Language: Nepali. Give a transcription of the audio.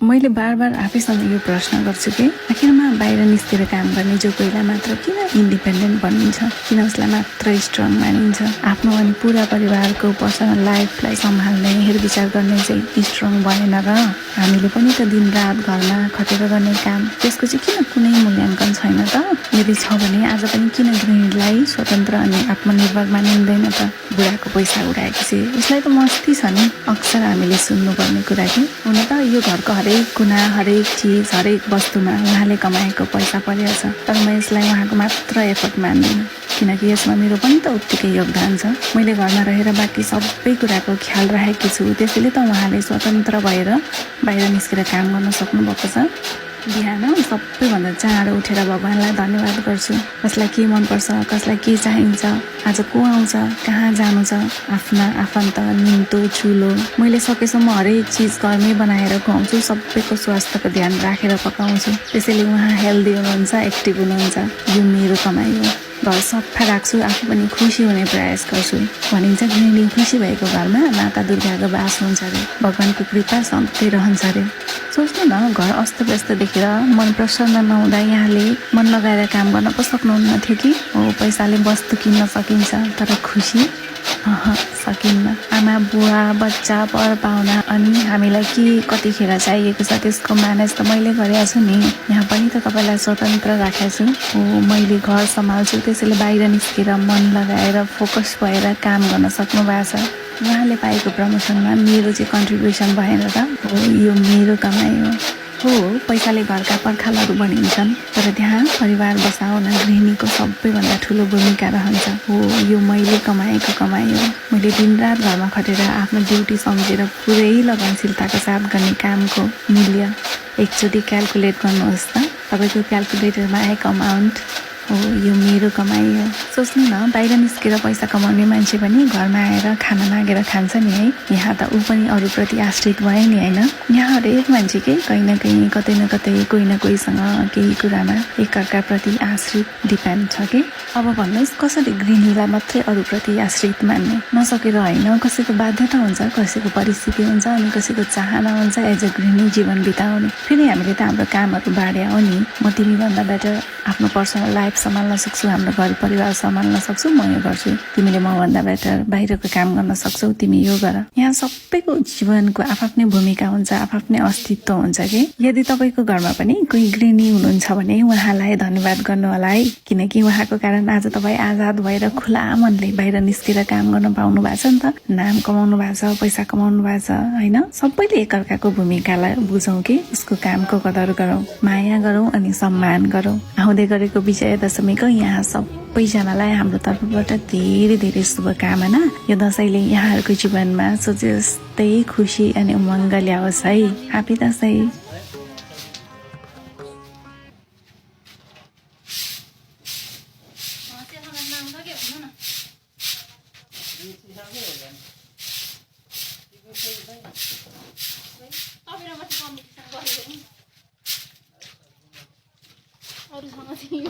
मैले बार आफैसँग यो प्रश्न गर्छु कि आखिरमा बाहिर निस्केर काम गर्ने जो कोहीलाई मात्र किन इन्डिपेन्डेन्ट भनिन्छ, किन उसलाई मात्र स्ट्रङ मानिन्छ। आफ्नो अनि पुरा परिवारको पर्सनल लाइफलाई सम्हाल्ने हेरविचार गर्ने चाहिँ स्ट्रङ भएन र हामीले पनि त दिन रात घरमा खटेर गर्ने काम, त्यसको चाहिँ किन कुनै मूल्याङ्कन छैन त। यदि छ भने आज पनि किन गृहिणीलाई स्वतन्त्र अनि आत्मनिर्भर मानिँदैन त। बुढाको पैसा उडाएपछि उसलाई त मस्ती छ नि, अक्सर हामीले सुन्नुपर्ने कुरा कि हुन त यो घरको हरेक कुना, हरेक चिज, हरेक वस्तुमा उहाँले कमाएको पैसा परेको छ। तर म यसलाई उहाँको मात्र एफर्ट मान्दिनँ, किनकि यसमा मेरो पनि त उत्तिकै योगदान छ। मैले घरमा रहेर बाँकी सबै कुराको ख्याल राखेकी छु, त्यसैले त उहाँले स्वतन्त्र भएर बाहिर निस्केर काम गर्न सक्नुभएको छ। बिहान सबैभन्दा चाँडो उठेर भगवान्लाई धन्यवाद गर्छु। कसलाई के मनपर्छ, कसलाई के चाहिन्छ, आज को आउँछ, कहाँ जानु छ, आफ्ना आफन्त, निम्तो चुलो, मैले सकेसम्म हरेक चिज घरमै बनाएर खुवाउँछु। सबैको स्वास्थ्यको ध्यान राखेर पकाउँछु। त्यसैले उहाँ हेल्दी हुनुहुन्छ, एक्टिभ हुनुहुन्छ। यो मेरो कमाइ हो। घर सफा राख्छु, आफू पनि खुसी हुने प्रयास गर्छु। भनिन्छ गृहिणी खुसी भएको घरमा माता दुर्गाको बास हुन्छ अरे, भगवान्को कृपा सधैँ रहन्छ अरे। सोच्नु न, घर अस्तव्यस्त देखेर मन प्रसन्न नहुँदा यहाँले मन लगाएर काम गर्न पो सक्नुहुन्न थियो कि। हो, पैसाले वस्तु किन्न सकिन्छ, तर खुसी सकिन्न। आमा बुवा बच्चा पर पाहुना अनि हामीलाई के कतिखेर चाहिएको छ त्यसको म्यानेज त मैले गरेको छु नि। यहाँ पनि त तपाईँलाई स्वतन्त्र राखेको छु। हो, मैले घर सम्हाल्छु, त्यसैले बाहिर निस्केर मन लगाएर फोकस भएर काम गर्न सक्नु भएको छ। उहाँले पाएको प्रमोसनमा मेरो चाहिँ कन्ट्रिब्युसन भएन र। हो, यो मेरो कमाइ हो। पैसाले घरका पर्खालहरू बनिन्छन्, तर त्यहाँ परिवार बसाउन गृहिणीको सबैभन्दा ठुलो भूमिका रहन्छ। हो, यो मैले कमाएको कमाइ हो। मैले दिनरात घरमा खटेर आफ्नो ड्युटी सम्झेर पुरै लगनशीलताको साथ गर्ने कामको मूल्य एकचोटि क्यालकुलेट गर्नुहोस् त। तपाईँको क्यालकुलेटरमा आएको अमाउन्ट हो, यो मेरो कमाइ हो। सोच्नु न, बाहिर निस्केर पैसा कमाउने मान्छे पनि घरमा आएर खाना मागेर खान्छ नि है। यहाँ त ऊ पनि अरूप्रति आश्रित भयो नि होइन। यहाँ हरेक मान्छेकै कहीँ न कहीँ, कतै न कतै, कोही न कोहीसँग केही कुरामा एकअर्काप्रति आश्रित डिपेन्ड छ कि। अब भन्नुहोस्, कसरी गृहिणीलाई मात्रै अरूप्रति आश्रित मान्ने? नसकेर होइन, कसैको बाध्यता हुन्छ, कसैको परिस्थिति हुन्छ, अनि कसैको चाहना हुन्छ एज अ गृहिणी जीवन बिताउने। फेरि हामीले त हाम्रो कामहरू बाँड्या हो नि। म तिमीभन्दा बेटर आफ्नो पर्सनल लाइफ सम्हाल्न सक्छु, हाम्रो घर परिवार सम्हाल्न सक्छु, म यो गर्छु। तिमीले मभन्दा बेटर बाहिरको काम गर्न सक्छौ, तिमी यो गर। यहाँ सबैको जीवनको आफ्नै भूमिका हुन्छ, आफ्नै अस्तित्व हुन्छ कि। यदि तपाईँको घरमा पनि कोही गृहिणी हुनुहुन्छ भने उहाँलाई धन्यवाद गर्नु होला है, किनकि उहाँको कारण आज तपाईँ आजाद भएर खुला मनले बाहिर निस्केर काम गर्न पाउनु भएको छ नि त। नाम कमाउनु भएको छ, पैसा कमाउनु भएको छ होइन। सबैले एकअर्काको भूमिकालाई बुझौँ कि उसको कामको कदर गरौँ, माया गरौँ अनि सम्मान गरौँ। आउँदै गरेको विजयादशमीको यहाँ सबैजनालाई हाम्रो तर्फबाट धेरै धेरै शुभकामना। यो दसैँले यहाँहरूको जीवनमा सोचे जस्तै खुसी अनि उमङ्ग ल्याओस् है। ह्यापी दसैँ। अरूसँग चाहिँ